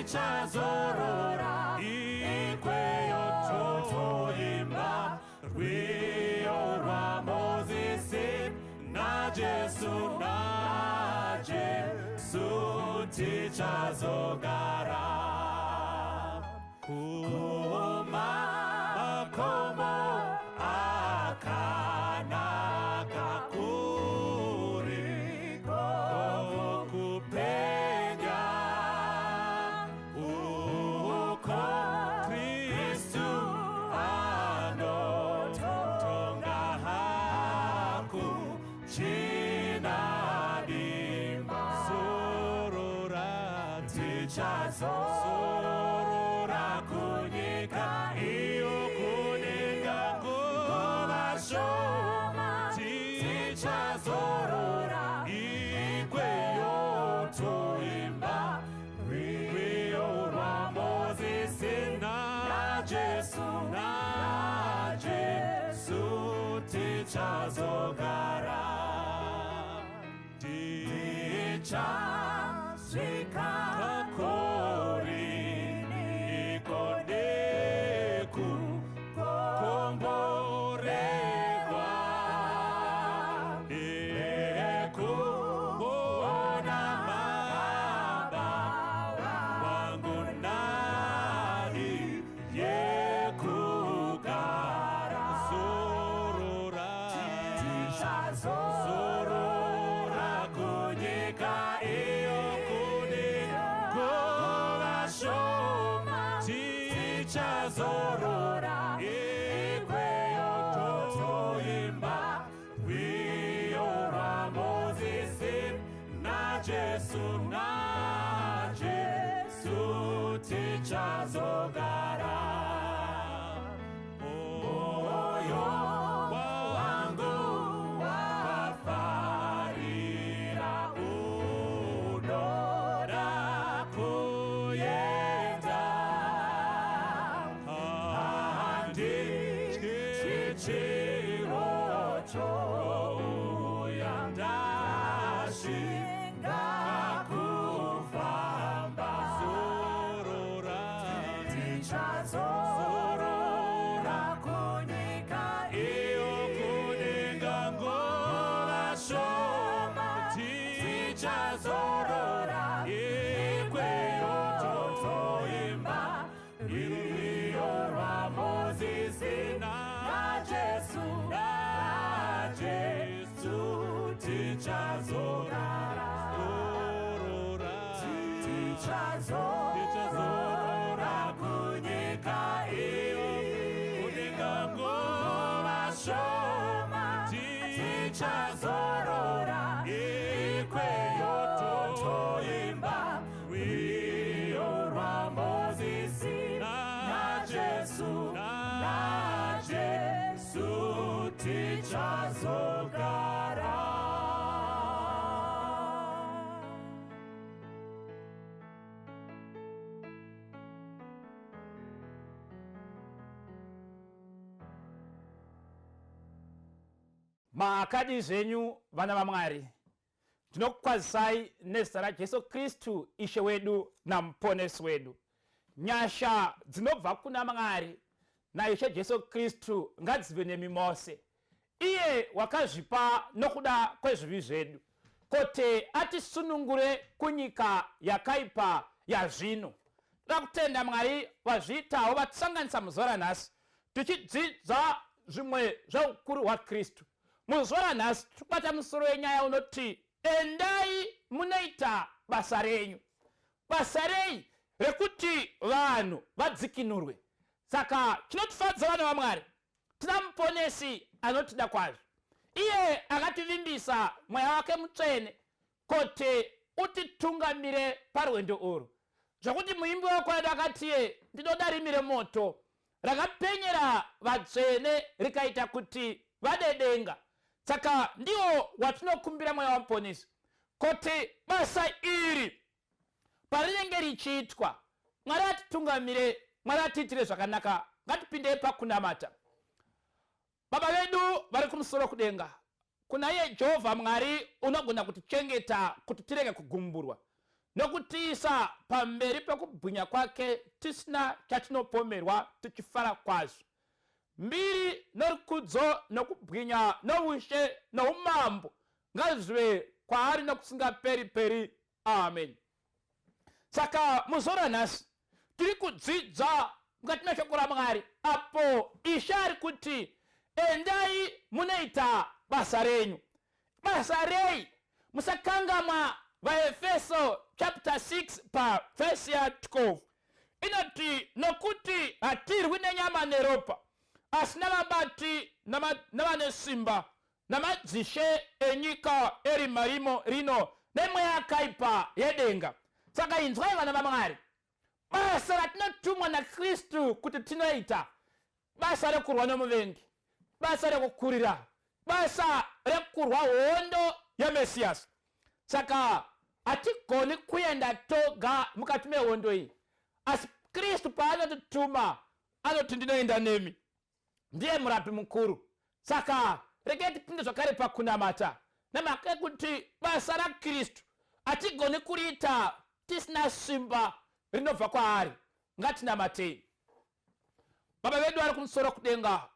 Tichazorora ikweyo totoimba rwiyo rwaMozisi naJesu, naJesu tichazogara kumakomo akanaka kuriko kupenya uko Kristu anotonga hakuchina dima. Zorora, tichazorora kunyika iyo kunenga nguva shoma. Tichazorora ikweyo toimba rwiyo rwaMozisi naJesu, naJesu tichazogara. Tichasvika koriniko nekukomborerwa nekuona Baba wangu nani yekugara. Zorora, tichazorora kunyika iyo kune nguva shoma. Tichazorora ikweyo totoimba rwiyo rwaMozisi naJesu, naJesu tichazogara. Moyo wangu wafarira, unoda kuenda. Handityi chiro chouya, ndashinga kufamba. Zorora, tichazorora kunyika iyo kunenga nguva shoma. Tichazorora ikweyo totoimba rwiyo rwaMozisi naJesu, naJesu tichazogara. Tichazorora kunyika iyo kunenga nguva shoma. Tichazorora ikweyo totoimba rwiyo rwaMozisi naJesu, naJesu tichazogara. Makadi zvenyu, vana vaMwari? Ndinokukwazisai nezita raJesu Kristu, Ishe wedu naMuponesi wedu. Nyasha dzinobva kuna Mwari naIshe Jesu Kristu ngadzive nemi mose. Iye wakazvipa nokuda kwezvivi zvedu, kuti atisunungure kunyika yakaipa yazvino. Toda kutenda Mwari vazviitawo vatisanganisa muzuva ranhasi tichidzidza zvimwe zveukuru hwaKristu. Muzuva ranhasi tiri kubata musoro wenyaya unoti endai munoita basa renyu. Basa rei? Rekuti vanhu vadzikinurwe. Saka chinotifadza, vana vaMwari, tina Muponesi anotida kwazvo. Iye akativimbisa Mweya wake Mutsvene kuti utitungamire parwendo urwu, zvokuti muimbi wekwedu akatiye, "Ndinoda rimi remoto rakapenyera vatsvene rikaita kuti vade denga." Saka ndiwo watinokumbira, Mweya waMuponesi, kuti basa iri parinenge richiitwa, Mwari atitungamire, Mwari atiitire zvakanaka. Ngatipindei pakunamata. Baba vedu vari kumusoro kudenga, kuna iye Jehovha Mwari unogona kutichengeta kuti tirege kugumburwa. Nokutiisa pamberi pekubwinya kwake tisina chatinopomerwa tichifara kwazvo. Mbiri norukudzo nokubwinya noushe noumambo ngazvive kwaari nokusingaperi peri. Amen. Saka muzuva ranhasi tiri kudzidza mukati meshoko raMwari apo Ishe ari kuti endai munoita basa renyu. Basa rei? Musakangamwa vaEfeso chapter 6 pavhesi ya 12 inoti, nokuti hatirwi nenyama neropa, asi navabati navane simba, namadzishe enyika erima rimo rino, nemweya yakaipa yedenga. Saka inzwai vana vaMwari, basa ratinotumwa naKristu kuti tinoita basa rekurwa nomuvengi, basa rekukurira, basa rekurwa hondo yaMesiyasi. Saka hatigoni kuenda toga mukati mehondo iyi, asi Kristu paanotituma anoti ndinoenda nemi, ndiye murapi mukuru. Saka regai tipinde zvakare pakunamata, nemhaka yekuti basa raKristu hatigoni kuriita tisina simba rinobva kwaari. Ngatinamatei. Baba vedu vari kumusoro kudenga,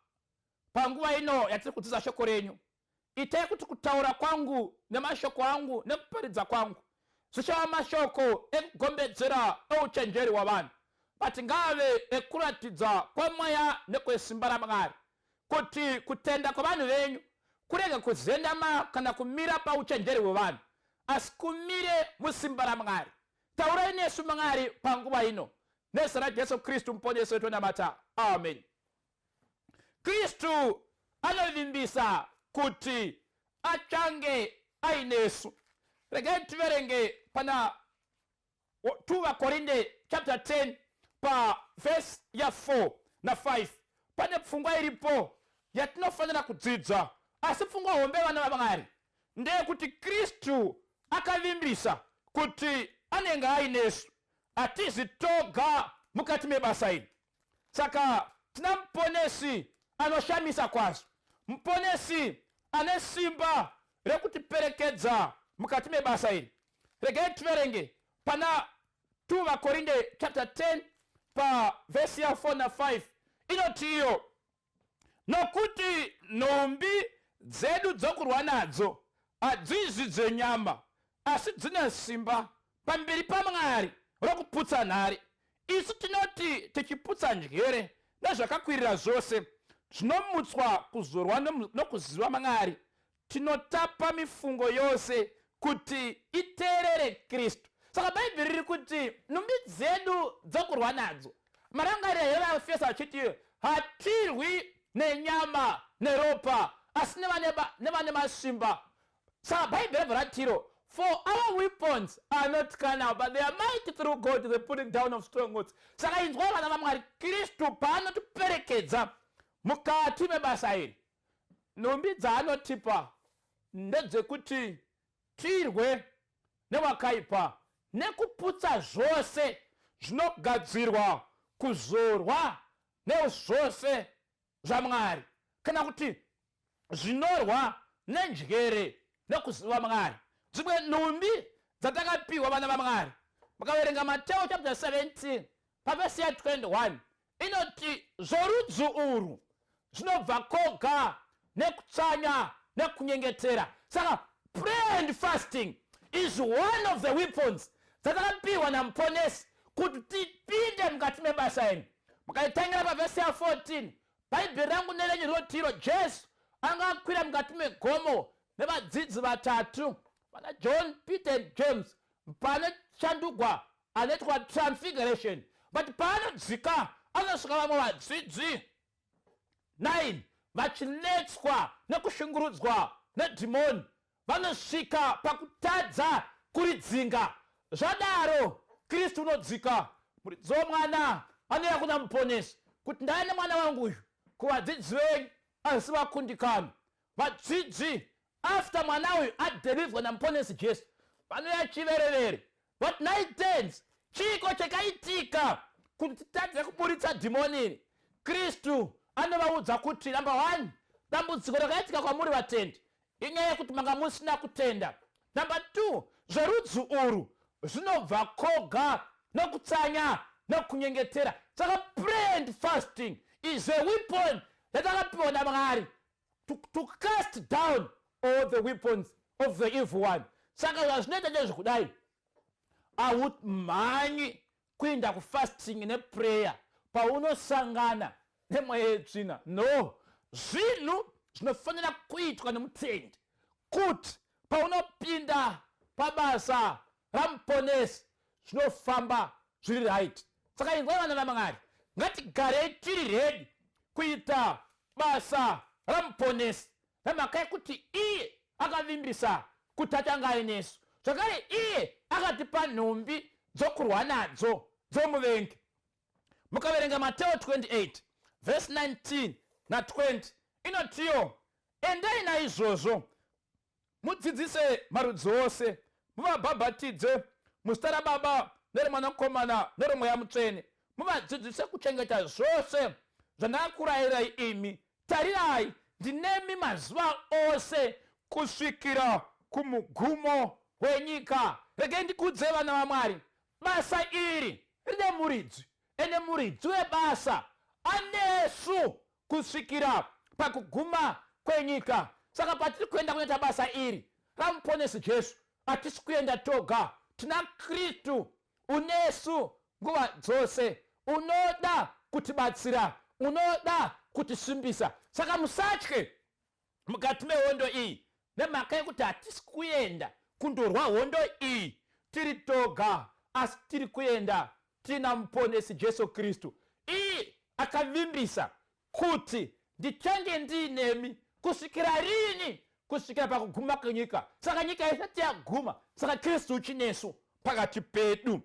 panguva ino yatiri kudzidza shoko renyu, itai kuti kutaura kwangu nemashoko angu nekuparidza kwangu zvichava mashoko ekugombedzera euchenjeri hwavanhu, but ngaave ekuratidza kwamweya nekwesimba raMwari, kuti kutenda kwavanhu venyu kurege kuzendama kana kumira pauchenjeri hwevanhu, asi kumire musimba raMwari. Taurai nesu Mwari panguva ino, nezita raJesu Kristu muponesi wedu tonamata. Amen. Kristu anovimbisa kuti achange ainesu. Regai tiverenge pana 2 vaKorinde chapter 10 pavhesi ya 4 na 5. Pane pfungwa iripo yatinofanira kudzidza, asi pfungwa hombe vana vaMwari ndeyekuti Kristu akavimbisa kuti anenge ainesu, hatizi toga mukati mebasa iri. Saka tina muponesi anoshamisa kwazvo, muponesi ane simba rekutiperekedza mukati mebasa iri. Regai tiverenge pana 2 vaKorinde chapter 10 pavhesi ya 4 na 5, inoti iyo, nokuti nhumbi dzedu dzokurwa nadzo hadzizi dzenyama, asi dzine simba pamberi paMwari rokuputsa nhare. Isu tinoti tichiputsa njere nezvakakwirira zvose zvinomutswa kuzorwa nokuziva Mwari, tinotapa mifungo yose kuti iteerere Kristu. Saka Bhaibheri riri kuti nhumbi dzedu dzokurwa nadzo, marangariro evaEfeso achiti hatirwi nenyama neropa, asi nevane masimba. Saka Bhaibheri rabva ratiro, for our weapons are not carnal, but they are mighty through God to the putting down of strongholds. Saka inzwai vana vaMwari, Kristu paanotiperekedza mukati mebasa iri, nhumbi dzaanotipa ndedzekuti tirwe newakaipa nekuputsa zvose zvinogadzirwa kuzorwa nezvose zvaMwari, kana kuti zvinorwa nenjere nekuziva Mwari. Dzimwe nhumbi dzatakapiwa vana vaMwari, mukaverenga Mateo chapter 17 pavhesi ya 21 inoti zvorudzi urwu zvinobva koga nekutsanya nekunyengetera. Saka prayer and fasting is one of the weapons dzatakapiwa namuponesi kuti tipinde mukati mebasa iri. Mukaitangira pavhesi ya 14, Bhaibheri rangu nerenyu rinotiro Jesu anga akwira mukati megomo nevadzidzi vatatu, vana John, Peter and James, panoshandugwa anoitwa transfiguration, but paanodzika anosvika vamwe vadzidzi 9 vachinetswa nekushungurudzwa nedhimoni, vanosvika pakutadza kuridzinga. Zvadaro Kristu unodzika, muridzi womwana anouya kuna muponesi kuti ndaya nemwana wangu uyu kuvadzidzi venyu, asi vakundikana. Vadzidzi after mwana uyu adelivwa namuponesi Jesu vanouya chiverevere, but 9 tens chiiko chakaitika kuti titadze kuburitsa dhimoni iri? Kristu anovaudza kuti number 1, dambudziko rakaitika kwamuri vatendi inyaya yekuti manga musina kutenda. Number 2, zverudzi urwu Zvinobva koga nokutsanya nokunyengetera. Saka prayer and fasting is a weapon yatakapiwa naMwari to cast down all the weapons of the evil one. Saka zvazvinoita ndezvekudai: haumhanyi kuenda kufasting neprayer paunosangana nemweya yetsvina. No, zvinhu zvinofanira kuitwa nemutendi kuti paunopinda pabasa raMuponesi zvinofamba zviri right. Saka inzwai, vana vaMwari, ngatigarei tiri ready kuita basa raMuponesi, nemhaka yekuti iye akavimbisa kuti achange ainesu. Zvakare iye akatipa nhumbi dzokurwa nadzo dzomuvengi. Mukaverenga Mateo 28 vhesi 19 na20, inotiyo, "Endai naizvozvo mudzidzise marudzi ose, muvabhabhatidze muzita raBaba nereMwanakomana neroMweya Mutsvene, muvadzidzise kuchengeta zvose zvandakurayirai imi. Tarirai, ndinemi mazuva ose kusvikira kumugumo wenyika." Regai ndikudze, vana vaMwari, basa iri rine muridzi, ende muridzi webasa anesu kusvikira pakuguma kwenyika. Saka patiri kuenda kunoita basa iri raMuponesi Jesu, hatisi kuenda toga. Tina Kristu unesu nguva dzose, unoda kutibatsira, unoda kutisimbisa. Saka musatye mukati mehondo iyi, nemhaka yekuti hatisi kuenda kundorwa hondo iyi tiri toga, asi tiri kuenda tina Muponesi Jesu Kristu. Iye akavimbisa kuti, "Ndichange ndiinemi kusvikira rini? Kusvikira pakuguma kwenyika." Saka nyika isati yaguma, saka Kristu uchinesu pakati pedu.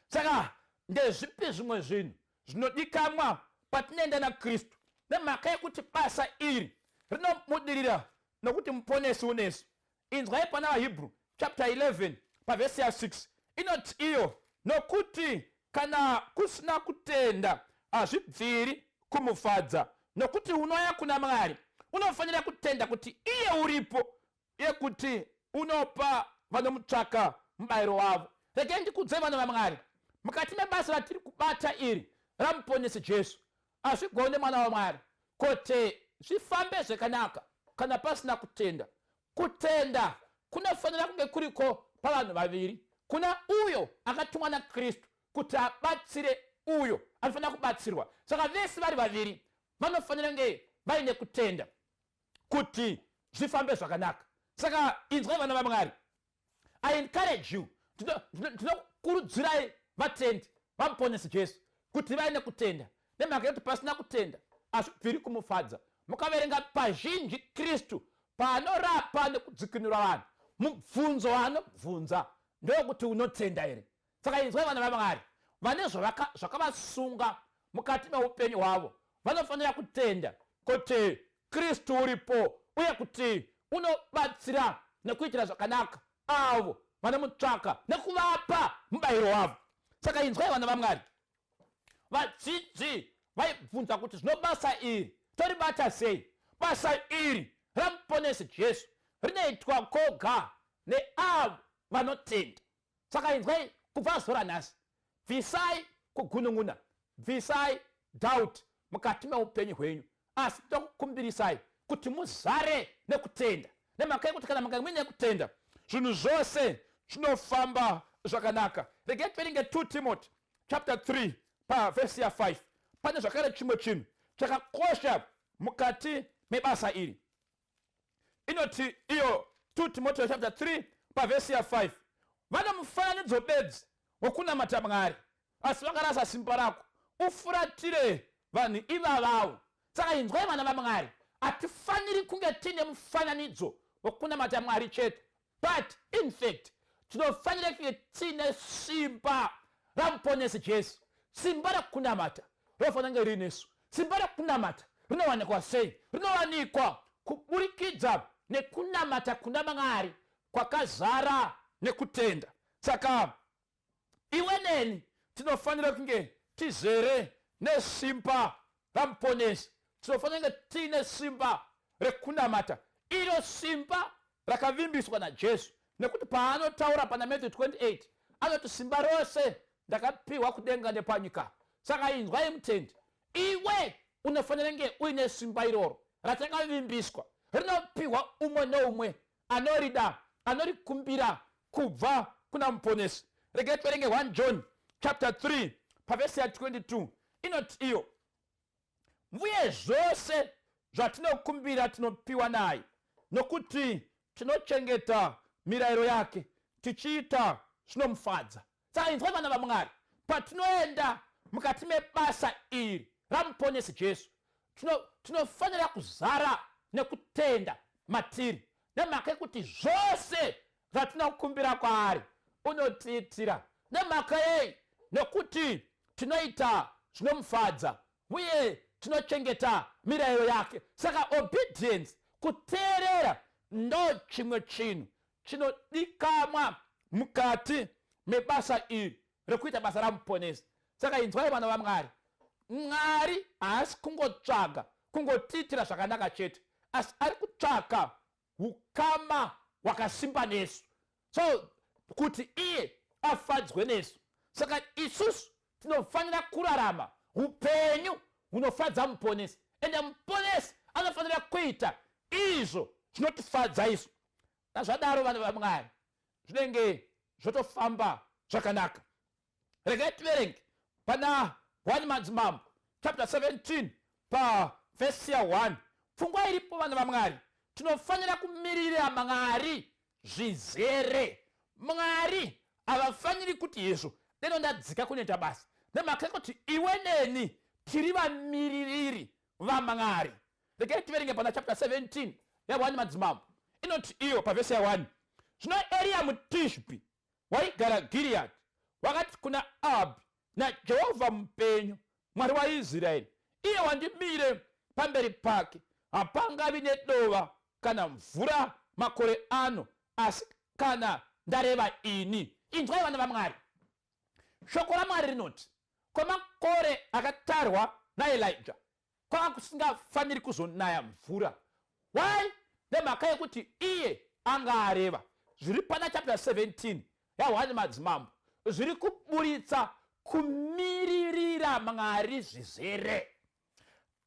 Saka ndezvipi zvimwe zvinhu zvinodikanwa patinoenda naKristu? Nemhaka yekuti basa iri rinobudirira nokuti Muponesi unesu. Inzwai pana VaHebrew chapter 11 pavhesi ya6, inoti iyo, "Nokuti kana kusina kutenda hazvibviri kumufadza, nokuti unouya kuna Mwari unofanira kutenda kuti iye uripo, uye kuti unopa vanomutsvaka mubayiro wavo." Regai ndikudzei, vana vaMwari, mukati mebasa ratiri kubata iri raMuponesi Jesu, hazvigone, mwana waMwari, kuti zvifambe zvakanaka kana pasina kutenda. Kutenda kunofanira kunge kuriko pavanhu vaviri, kuna uyo akatumwa naKristu kuti abatsire uyo anofanira kubatsirwa. Saka vese vari vaviri vanofanira kunge vaine kutenda kuti zvifambe zvakanaka. Saka inzwai, vana vaMwari, I encourage you, ndinokurudzirai vatendi vaMuponesi Jesu kuti vaine kutenda, nemhaka yekuti pasina kutenda hazvibviri kumufadza. Mukaverenga pazhinji Kristu paanorapa nekudzikinura vanhu, mubvunzo waanobvunza ndokuti, "Unotenda here?" Saka inzwai, vana vaMwari, vane zvakavasunga mukati meupenyu hwavo vanofanira kutenda kuti Kristu uripo uye kuti unobatsira nekuitira zvakanaka avo vanomutsvaka nekuvapa mubayiro wavo. Saka inzwai, vana vaMwari, vadzidzi vaibvunza kuti, "Zvino basa iri toribata sei?" Basa iri raMuponesi Jesu rinoitwa koga neavo vanotenda. Saka inzwai, kubva zuva ranhasi bvisai kugunun'una, bvisai doubt mukati meupenyu hwenyu, asi tokukumbirisai kuti muzare nekutenda, nemhaka yekuti kana manga muine kutenda, zvinhu zvose zvinofamba zvakanaka. Regai tiverenge 2 Timothy chapter 3 pavhesi ya5. Pane zvakare chimwe chinhu chakakosha mukati mebasa iri. Inoti iyo 2 Timothy chapter 3 pavhesi ya5, "Vane mufananidzo bedzi wokunamata Mwari, asi vakarasa simba rako. Ufuratire vanhu ivavavo." Saka inzwai, vana vaMwari, hatifaniri kunge tiine mufananidzo wokunamata Mwari chete, but in fact tinofanira kunge tiine simba raMuponesi Jesu. Simba rekunamata rinofanira kunge rinesu. Simba rekunamata rinowanikwa sei? Rinowanikwa kuburikidza nekunamata kuna Mwari kwakazara nekutenda. Saka iwe neni tinofanira kunge tizere nesimba raMuponesi. Tinofanira kunge tiine simba rekunamata, iro simba rakavimbiswa naJesu. Nekuti paanotaura pana Matthew 28 anoti, simba rose ndakapiwa kudenga nepanyika. Saka inzwai mutendi, iwe unofanira nge uine simba iroro ratakavimbiswa, rinopiwa umwe neumwe anorida, anorikumbira kubva kuna Muponesi. Regai tiverenge 1 John chapter 3 pavhesi ya 22, inoti iyo, uye zvose zvatinokumbira tinopiwa naye, nokuti tinochengeta mirayiro yake, tichiita zvinomufadza. Saka inzwai vana vaMwari, patinoenda mukati mebasa iri raMuponesi Jesu, tinofanira kuzara nekutenda matiri, nemhaka yekuti zvose zvatinokumbira kwaari unotiitira. Nemhaka yei? Nekuti tinoita zvinomufadza uye tinochengeta mirayiro yake. Saka obedience, kuteerera, ndo chimwe chinhu chinodikamwa mukati mebasa iri rekuita basa raMuponesi. Saka inzwai vana vaMwari, Mwari haasi kungotsvaga kungotiitira zvakanaka chete, asi ari kutsvaka ukama hwakasimba nesu, so kuti iye afadzwe nesu. Saka isusu tinofanira kurarama upenyu hunofadza Muponesi, ende Muponesi anofanira kuita izvo zvinotifadza isu. Nazvadaro vana vaMwari, zvinenge zvotofamba zvakanaka. Regai tiverenge pana 1 Madzimambo chapter 17 pavhesi ya1. Pfungwa iripo, vana vaMwari, tinofanira kumirira Mwari zvizere. Mwari havafaniri kuti izvo deno ndadzika kunoita basa, nemhaka yekuti iwe neni tiri vamiririri vaMwari. Regai tiverenge pana chapter 17 ya1 Madzimambo, inoti iyo pavhesi ya1, zvino Eriya muTishbi waigara Giriyadhi wakati kuna Ahabhi, naJehovha mupenyu, Mwari waIsraeri, iye wandimire pamberi pake, hapangavi nedova kana mvura makore ano, asi kana ndareva ini. Inzwai vana vaMwari, shoko raMwari rinoti kwemakore akatarwa naElija kwanga kusingafaniri kuzonaya mvura. Why? Nemhaka yekuti iye anga areva. Zviri pana chapter 17 ya1 Madzimambo zviri kuburitsa kumiririra Mwari zvizere.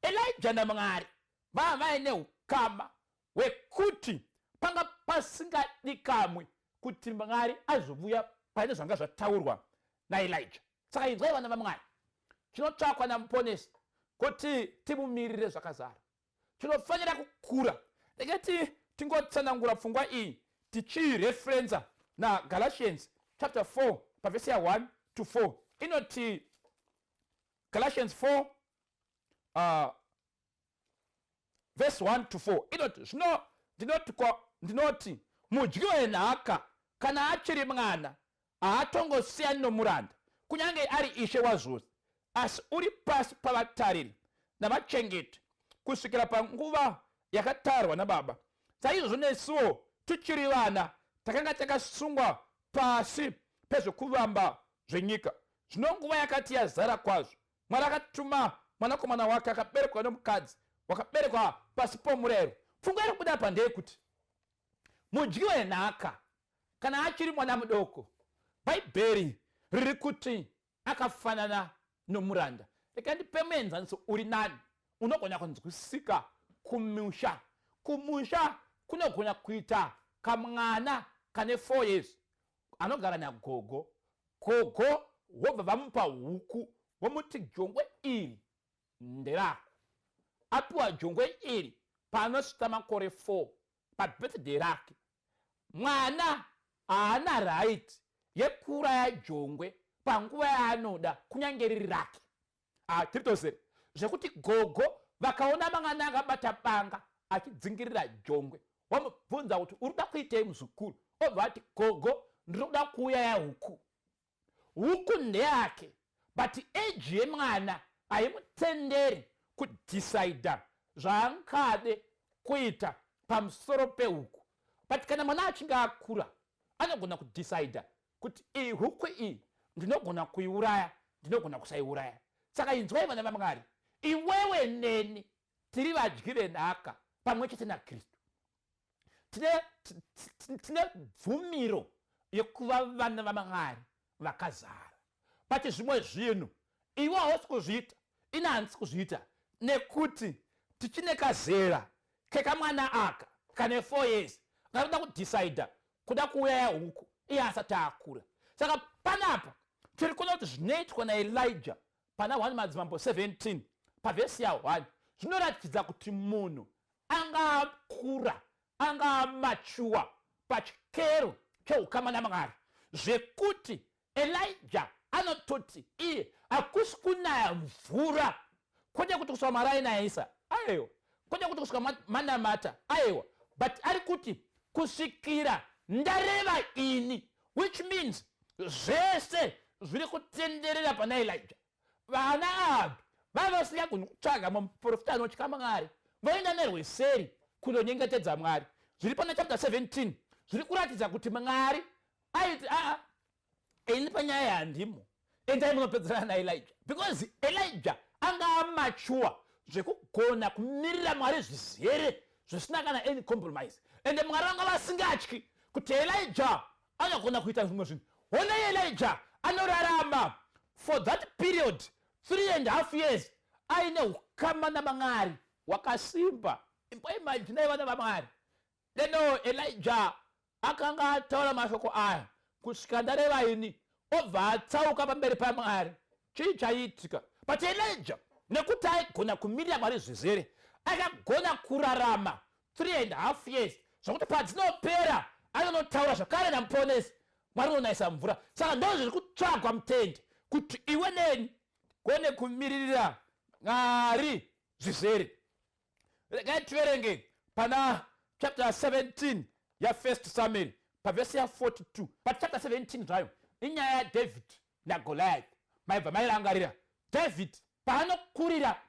Elija naMwari vava vaine ukama hwekuti panga pasingadikamwi kuti Mwari azovuya paine zvanga zvataurwa naElija. Saka inzwai vana vaMwari, chinotsvakwa naMuponesi kuti timumirire zvakazara, tinofanira kukura. Ndakati tingotsanangura pfungwa iyi tichiireferenza naGalatians chapter 4 pavhesi ya1 to 4. Inoti Galatians 4 verse 1 to 4, inoti, zvino ndinoti mudyi wenhaka kana achiri mwana haatongosiyani nomuranda, kunyange ari ishe wazvose, asi uri pasi pavatariri navachengeti kusvikira panguva yakatarwa nababa. Saizvozvo nesuwo tichiri vana takanga takasungwa pasi pezvokuvamba zvenyika. Zvino nguva yakati yazara kwazvo, Mwari akatuma Mwanakomana wake, akaberekwa nomukadzi, wakaberekwa pasi pomurayiro. Pfungwa iri kubuda apa ndeyekuti mudyi wenhaka kana achiri mwana mudoko, Bhaibheri riri kuti akafanana nomuranda. Rega ndipe muenzaniso uri nani unogona kunzwisika kumusha. Kumusha kunogona kuita kamwana kane 4 years anogara nagogo. Gogo wobva vamupa huku, vomuti jongwe iri nderako. Apiwa jongwe iri paanosvitsa makore 4, pabirthday rake, mwana haana right yekuuraya jongwe panguva yaanoda, kunyange riri rake. Tiri tose zvekuti gogo vakaona mwana akabata banga achidzingirira jongwe, wamubvunza kuti uri kuda kuitei, muzukuru? Obva ati, gogo, ndiri kuda kuuyaya huku. Huku ndeyake, but age yemwana haimutenderi kudhisaidha zvaangade kuita pamusoro pehuku. But kana mwana achinge akura, anogona kudhisaidha kuti iyi huku iyi ndinogona kuiuraya, ndinogona kusaiuraya. Saka inzwai vana vaMwari, iwewe neni tiri vadyi venhaka pamwe chete naKristu. Tine tine bvumiro yekuva vana vaMwari vakazara. But zvimwe zvinhu iwe hausi kuzviita, ini handisi kuzviita nekuti tichine kazera kekamwana aka kane 4 years kanoda kudhisaidha kuda kuuraya huku iye asati akura. Saka panapa tiri kuona kuti zvinoitwa naElijah pana 1 Madzimambo 17 pavhesi ya 1 zvinoratidza kuti munhu anga akura, anga amachuwa pachikero cheukama naMwari, zvekuti Elijah anototi iye hakusi kunaya mvura, kwete kuti kusvika Mwari ainayisa, aiwa, kwete kuti kusvika manamata, aiwa, but ari kuti kusvikira ndareva ini, which means zvese zviri kutenderera pana Elijah. Vana ava vaiva vasingagoni kutsvaga muprofita anotya Mwari, voenda nerweseri kundonyengetedza Mwari. Zviri pana chapter 17 zviri kuratidza kuti Mwari aiti aa, ini panyaya yandimo, endai munopedzerana naElijah, because Elijah anga amachuwa zvekugona kumirira Mwari zvizere zvisina kana any compromise. Ende Mwari vanga vasingatyi kuti Elijah anogona kuita zvimwe zvinhu. Honai, Elijah anorarama for that period 3.5 years aine ukama naMwari wakasimba. Imboimajinai, vana vaMwari, deno Elijah akanga ataura mashoko aya, "Kusvika ndareva ini," obva atsauka pamberi paMwari, chii chaiitika? But Elijah, nekuti aigona kumirira Mwari zvizere, akagona kurarama 3.5 years zvokuti padzinopera anonotaura zvakare naMuponesi, Mwari unonayisa mvura. Saka ndo zviri kutsvagwa, mutendi, kuti iwe neni gone kumiririra Mwari zvizere. Regai tiverenge pana chapter 17 yaFirst Samuel pavhesi ya42. But chapter 17 zvayo inyaya yaDavid naGoliath. Maibva mairangarira David paanokurira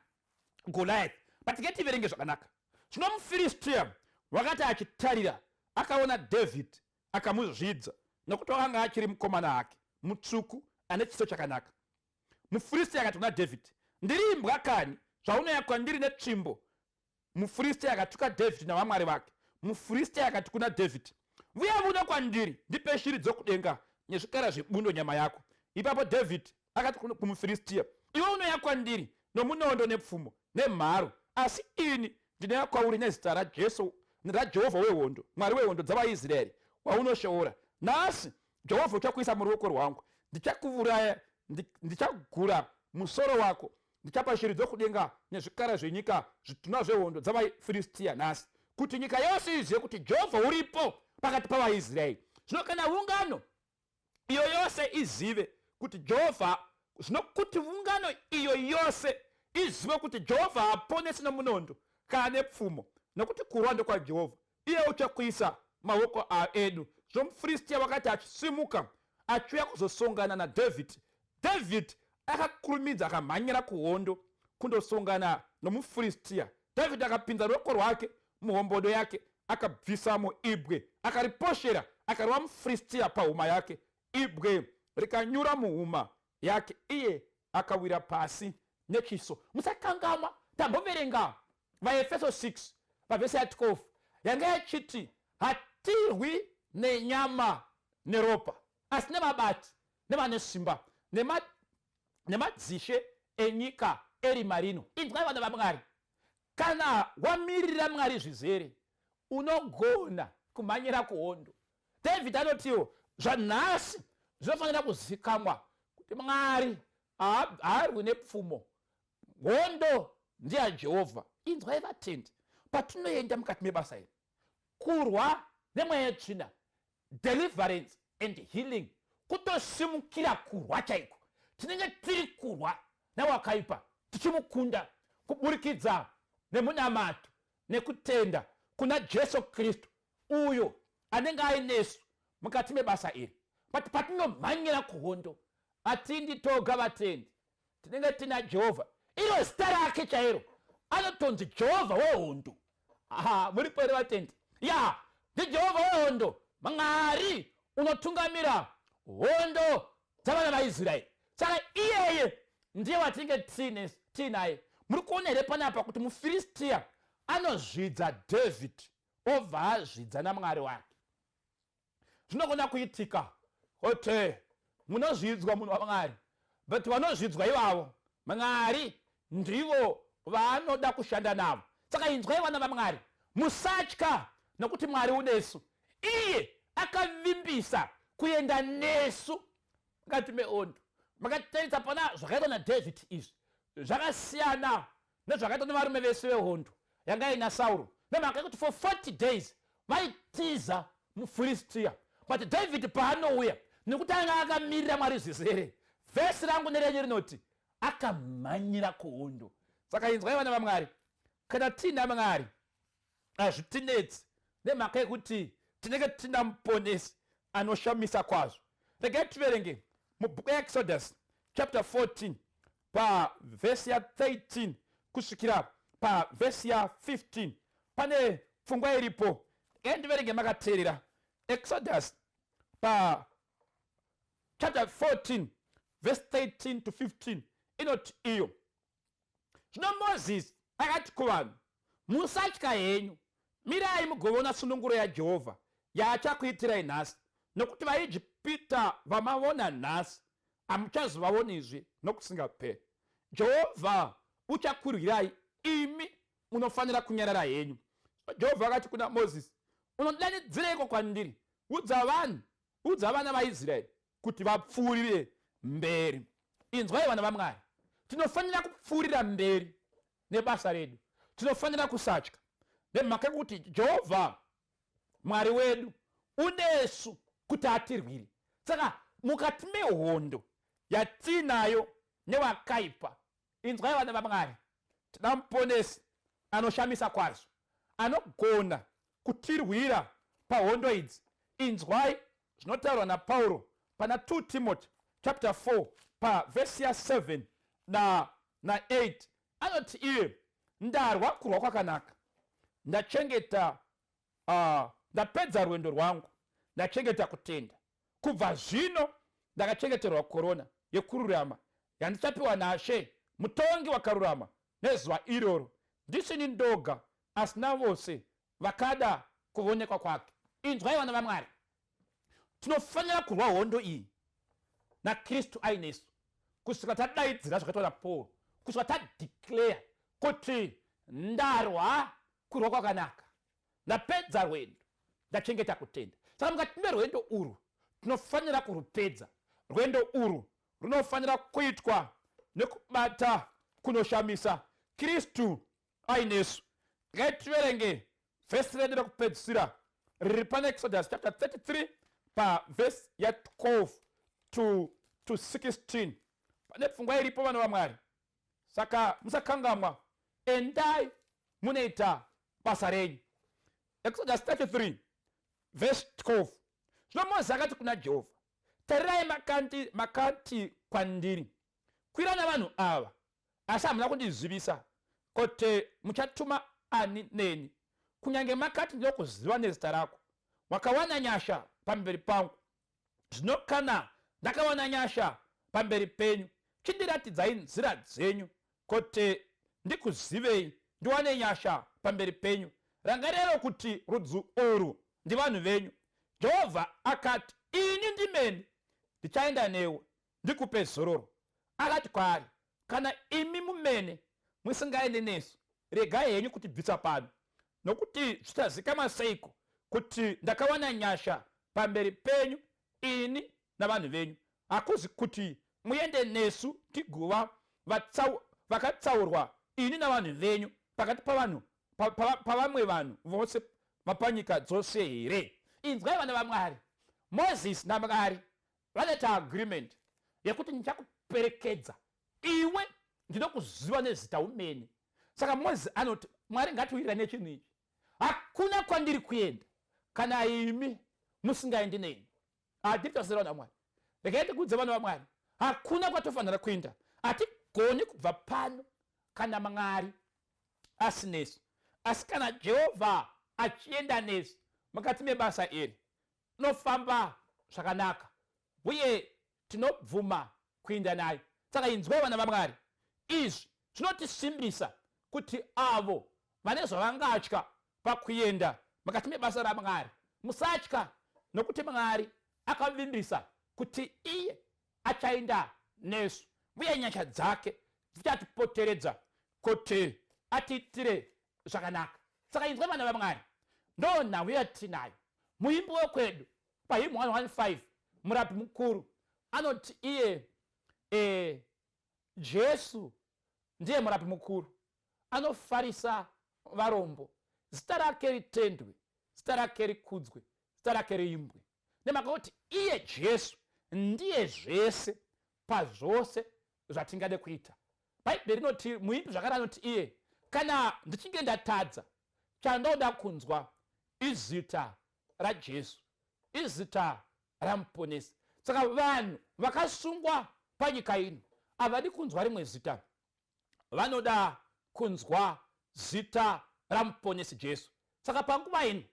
Goliath. But ngetiverenge zvakanaka. Zvino muFiristia wakati achitarira, akaona David, akamuzvidza, nokuti wakanga achiri mukomana hake, mutsvuku, ane chiso chakanaka. MuFiristia akati kuna David, "Ndiri imbwa kani, zvaunouya kwandiri netsvimbo?" MuFiristia akatuka David navamwari vake. MuFiristia akati kuna David, "Vuya vuno kwandiri, ndipe shiri dzokudenga nezvikara zvebundo nyama yako." Ipapo David akati kumuFiristia, "Iwe unouya kwandiri nomunondo nepfumo nemharo, asi ini ndinouya kwauri nezita raJesu, raJehovha wehondo, Mwari wehondo dzavaIsraeri, waunoshoora. Nhasi Jehovha uchakuisa muruoko rwangu, ndichakuuraya, ndichagura musoro wako, ndichapa shiri dzokudenga nezvikara zvenyika zvitunha zvehondo dzavaFiristiya nhasi, kuti nyika yose izive kuti Jehovha uripo pakati pavaIsraeri." Zvino kana ungano iyo yose izive kuti Jehovha, zvino kuti ungano iyo yose izive kuti Jehovha haponesi nomunondo kana nepfumo, nokuti kurwa ndokwaJehovha, iye uchakuisa maoko edu. Zvino muFiristiya wakati achisimuka achiuya kuzosongana naDhavhidhi, Dhavhidhi akakurumidza akamhanyira kuhondo kundosongana nomuFiristiya. Dhavhidhi akapinza ruoko rwake muhombodo yake, akabvisamo ibwe, akariposhera, akarova muFiristiya pahuma yake. Ibwe rikanyura muhuma yake, iye akawira pasi nechiso. Musakangamwa tamboverenga vaEfeso 6 pavhesi ya12 yanga yachiti hatirwi nenyama neropa, asi nevabati nevane simba, nemadzishe enyika erima rino. Inzwai, vana vaMwari, kana wamirira Mwari zvizere, unogona kumhanyira kuhondo. David anotiwo zvanhasi zvinofanira kuzikamwa kuti Mwari haarwi nepfumo, hondo ndeyaJehovha. Inzwai, vatendi, patinoenda mukati mebasa iri kurwa nemweya yetsvina, deliverance and healing, kutosimukira kurwa chaiko, tinenge tiri kurwa nawakaipa tichimukunda kuburikidza nemunamato nekutenda kuna Jesu Kristu, uyo anenge ainesu mukati mebasa iri. But patinomhanyira kuhondo, hatindi toga, vatendi, tinenge tina Jehovha. Iro zita rake chairo, anotonzi Jehovha wehondo. Aha, muripo here, vatendi? Ya, ndiJehovha wehondo, Mwari unotungamira hondo dzavana vaIsraeri. Saka iyeye ndiye watinenge tiinaye. Muri kuona here panapa kuti muFiristiya anozvidza David? Obva azvidza naMwari wake. Zvinogona kuitika kuti munozvidzwa munhu waMwari, but vanozvidzwa ivavo Mwari ndivo vaanoda kushanda navo. Saka inzwai vana vaMwari, musatya, nokuti Mwari unesu. Iye akavimbisa kuenda nesu mukati meondo. Makatarisa pana zvakaitwa naDavid, izvi zvakasiyana nezvakaitwa nevarume vese vehondo yanga ina Sauro, nemhaka yekuti for 40 days vaitiza muFiristiya. But David paanouya, nekuti anga akamirira Mwari zvizere, vhesi rangu nerenyu rinoti akamhanyira kuhondo. Saka inzwai vana vaMwari, kana tiina Mwari hazvitinetsi, nemhaka yekuti tinenge tina Muponesi anoshamisa kwazvo. Regai tiverenge mubhuku yaExodus chapter 14 pavhesi ya13 kusvikira pavhesi ya15. Pane pfungwa iripo, regai ndiverenge makateerera. Exodus pa chapter 14 verse 13 to 15 inoti iyo: Zvino Mozisi akati kuvanhu, "Musatya henyu, mirai mugovona sununguro yaJehovha yaachakuitirai nhasi, nokuti vaIjipita vamavona nhasi hamuchazovaonizve nokusingaperi. Jehovha uchakurwirai, imi munofanira kunyarara henyu." Jehovha akati kuna Mozisi, "Unodanidzireiko kwandiri? Udza vanhu, udza vana vaIsraeri kuti vapfuurire mberi." Inzwai vana vaMwari, tinofanira kupfuurira mberi nebasa redu. Tinofanira kusatya nemhaka yekuti Jehovha Mwari wedu unesu kuti atirwire. Saka mukati mehondo yatiinayo newakaipa, inzwai vana vaMwari, tina Muponesi anoshamisa kwazvo anogona kutirwira pahondo idzi. Inzwai zvinotaurwa naPauro pana 2 Timothy chapter 4 pavhesi ya7 na8. Anoti iye, "Ndarwa kurwa kwakanaka, ndachengeta ndapedza rwendo rwangu, ndachengeta kutenda. Kubva zvino ndakachengeterwa korona yekururama, yandichapiwa naShe, mutongi wakarurama, nezuva iroro, ndisini ndoga asi navose vakada kuvonekwa kwake." Inzwai vana vaMwari, tinofanira kurwa hondo iyi naKristu ainesu kusvika tadaidzira zvakaitwa naPaul, kusvika tadeclare kuti ndarwa kurwa kwakanaka, ndapedza rwendo, ndachengeta kutenda. Saka mukati merwendo urwu tinofanira kurupedza. Rwendo urwu runofanira kuitwa nekubata kunoshamisa, Kristu ainesu. Ngativerenge vhesi redu rekupedzisira riri pana Exodus chapter 33 pavhesi ya12 to 16. Pane pfungwa iripo, vana vaMwari. Saka musakangamwa, endai munoita basa renyu. Exodus 33 verse 12: Zvino Mozisi akati kuna Jehovha, "Tarirai, makati kwandiri, 'Kwira navanhu ava,' asi hamuna kundizivisa kuti muchatuma ani neni. Kunyange makati, 'Ndinokuziva nezita rako, wakawana nyasha pamberi pangu.' Zvino kana ndakawana nyasha pamberi penyu, chindiratidzai nzira dzenyu kuti ndikuzivei, ndiwane nyasha pamberi penyu. Rangariro kuti rudzi urwu ndivanhu venyu." Jehovha akati, "Ini ndimene ndichaenda newe, ndikupe zororo." Akati kwaari, "Kana imi mumene musingaendi nesu, regai henyu kutibvisa pano. Nokuti zvichazikanwa seiko kuti ndakawana nyasha pamberi penyu, ini navanhu venyu? Hakuzi kuti muende nesu tigova vakatsaurwa, ini navanhu venyu, pakati pavanhu pavamwe vanhu vose vapanyika dzose here?" Inzwai vana vaMwari, Mozisi naMwari vanoita agreement yekuti ndichakuperekedza iwe, ndinokuziva nezita umene. Saka Mozisi anoti, "Mwari, ngatiwirirane chinhu ichi. Hakuna kwandiri kuenda kana imi musingaendi neni." Hatiri tasera vana Mwari. Regai tikuudze vana vaMwari, hakuna kwatofanira kuenda, hatigoni kubva pano kana Mwari asinesu. Asi kana Jehovha achienda nesu mukati mebasa iri, tinofamba zvakanaka uye tinobvuma kuenda naye. Saka inzwai vana vaMwari, izvi zvinotisimbisa kuti avo vane zvavangatya pakuenda. mukati mebasa raMwari. Musatya, nokuti Mwari akavimbisa kuti iye achaenda nesu, uye nyasha dzake dzichatipoteredza kuti atiitire zvakanaka. Saka inzwa, vana vaMwari, ndo nhau yatinayo. Muimbi wekwedu pahymn 115, Murapi Mukuru, anoti iye Jesu ndiye murapi mukuru, anofarisa varombo. Zita rake ritendwe, zita rake rikudzwe, zita rake riimbwe, nemhaka kuti iye Jesu ndiye zvese pazvose zvatingade kuita. Bhaibheri rinoti, muimbi zvakare anoti iye, "Kana ndichinge ndatadza, chandoda kunzwa izita raJesu, izita raMuponesi." Saka vanhu vakasungwa panyika ino havadi kunzwa rimwe zita, vanoda kunzwa zita raMuponesi Jesu. Saka panguva ino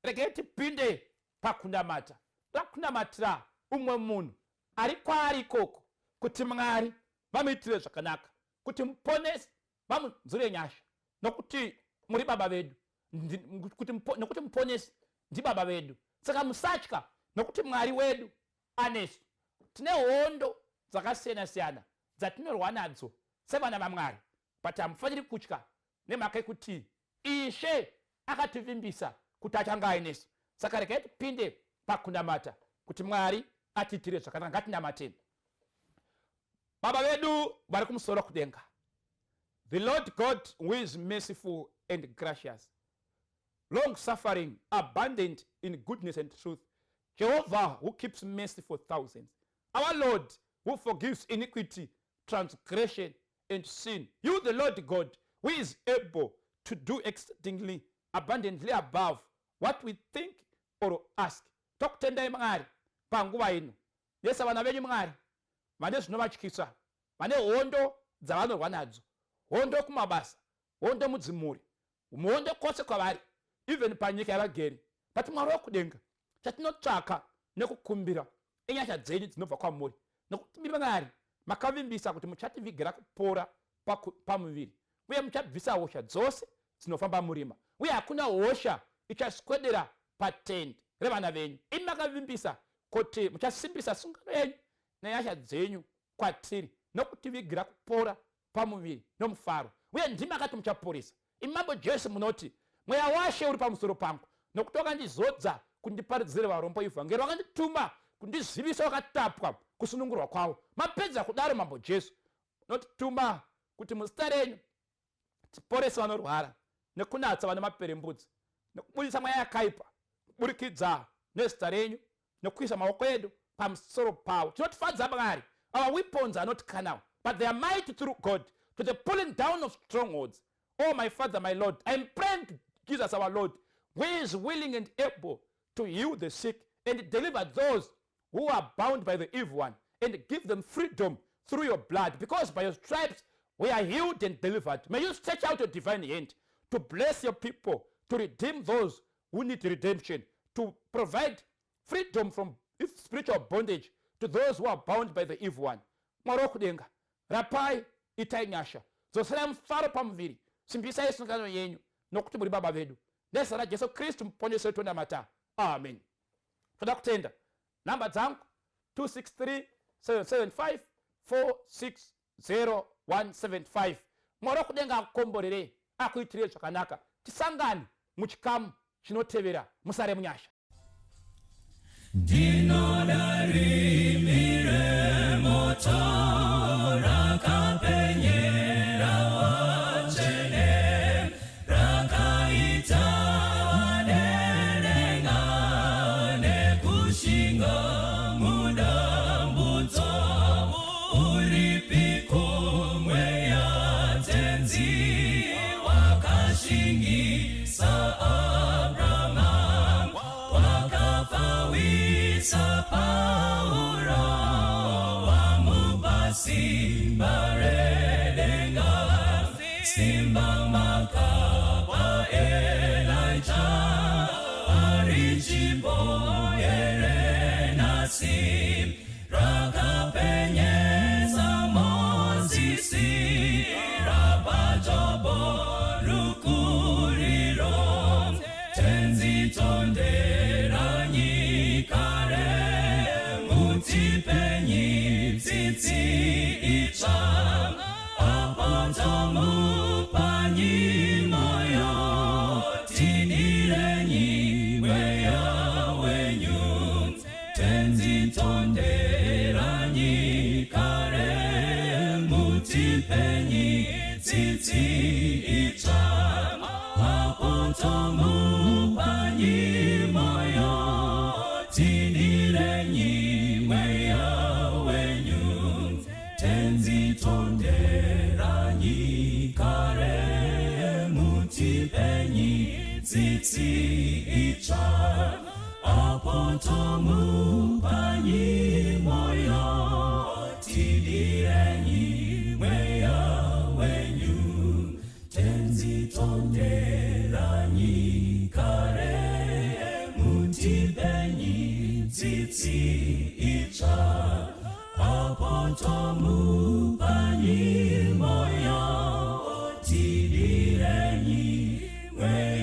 regai tipinde pakunamata. Toda kunamatira umwe munhu ari kwaari ikoko, kuti Mwari vamuitire zvakanaka, kuti Muponesi vamunzwire nyasha, nokuti muri Baba vedu, nokuti Muponesi ndibaba vedu. Saka musatya, nokuti Mwari wedu anesu. Tine hondo dzakasiyana-siyana dzatinorwa nadzo sevana vaMwari, but hamufaniri kutya, nemhaka yekuti Ishe akativimbisa kuti achange ainesu. Saka regai tipinde pakunamata kuti Mwari atiitire zvakanaka. Ngatinamateni. Baba vedu vari kumusoro kudenga, the Lord God who is merciful and gracious, long suffering, abundant in goodness and truth, Jehovah who keeps mercy for thousands, our Lord who forgives iniquity, transgression and sin, you, the Lord God who is able to do exceedingly abundantly above what we think or ask, tokutendai Mwari panguva ino. Yesa vana venyu, Mwari, vane zvinovatyisa, vane hondo dzavanorwa nadzo, hondo kumabasa, hondo mudzimhuri, hondo kwose kwavari, even panyika yavagere. But Mwari wekudenga, chatinotsvaka nekukumbira inyasha dzenyu dzinobva kwamuri, nokuti Mwari makavimbisa kuti muchativigira kupora pamuviri, uye muchabvisa hosha dzose dzinofamba murima, uye hakuna hosha ichaswedera patendi revana venyu. Imi makavimbisa kuti muchasimbisa sungano yenyu nenyasha dzenyu kwatiri nokutivigira kupora pamuviri nomufaro, uye ndimi akati muchaporesa. Imi Mambo Jesu munoti, "Mweya waShe uri pamusoro pangu, nokuti wakandizodza kundiparidzire varombo ivhangeri, wakandituma kundizivisa wakatapwa kusunungurwa kwavo." Mapedza kudaro, Mambo Jesu, unotituma kuti muzita renyu tiporese vanorwara, nekunatsa vane maperembudzi, nekubudisa mweya yakaipa kuburikidza nezita renyu nekuisa maoko edu pamusoro pavo. Tinotifadza, Mwari. Our weapons are not carnal, but they are mighty through God to the pulling down of strongholds. Oh, my Father, my Lord, I am praying to Jesus our Lord, who is willing and able to heal the sick and deliver those who are bound by the evil one and give them freedom through your blood, because by your stripes we are healed and delivered. May you stretch out your divine hand to bless your people, to redeem those who need redemption, to provide freedom from spiritual bondage to those who are bound by the evil one. Mwari wokudenga, rapai, itai nyasha, dzoserai mufaro pamuviri, simbisai sungano yenyu, nokuti muri Baba vedu. Nezita raJesu Kristu Muponesi wedu tonamata, amen. Toda kutenda. Nhamba dzangu 263 775 460175. Mwari wokudenga akukomborerei, akuitirei zvakanaka. Tisangane muchikamu chinotevera. Musare munyasha. Ndinoda rimi remoto rakapenyera vatsvene, rakaita vadenenga nekushinga mudambudzo. Uripiko mweya Tenzi wakashingisa Abraham, wakapfawisa Pauro, wamupa simba redenga? Simba makapa Elijah arichipo here nhasi? Rakapenyesa Mozisi, rapa Jobo rukuriro, Tenzi. Tidirenyi tsitsi itsva, apo tomupanyi moyo. Tidirenyi mweya wenyu, Tenzi tonderanyi kare, mutipenyi tsitsi itsva, apo tomupanyi moyo. Tidirenyi mweya wenyu, Tenzi tonderanyi kare, mutipenyi tsitsi itsva, apo tomupanyi moyo. Tidirenyi mweya wenyu, Tenzi tonderanyi kare, mutipenyi tsitsi itsva, apo tomupanyi moyo. Tidirenyi mweya.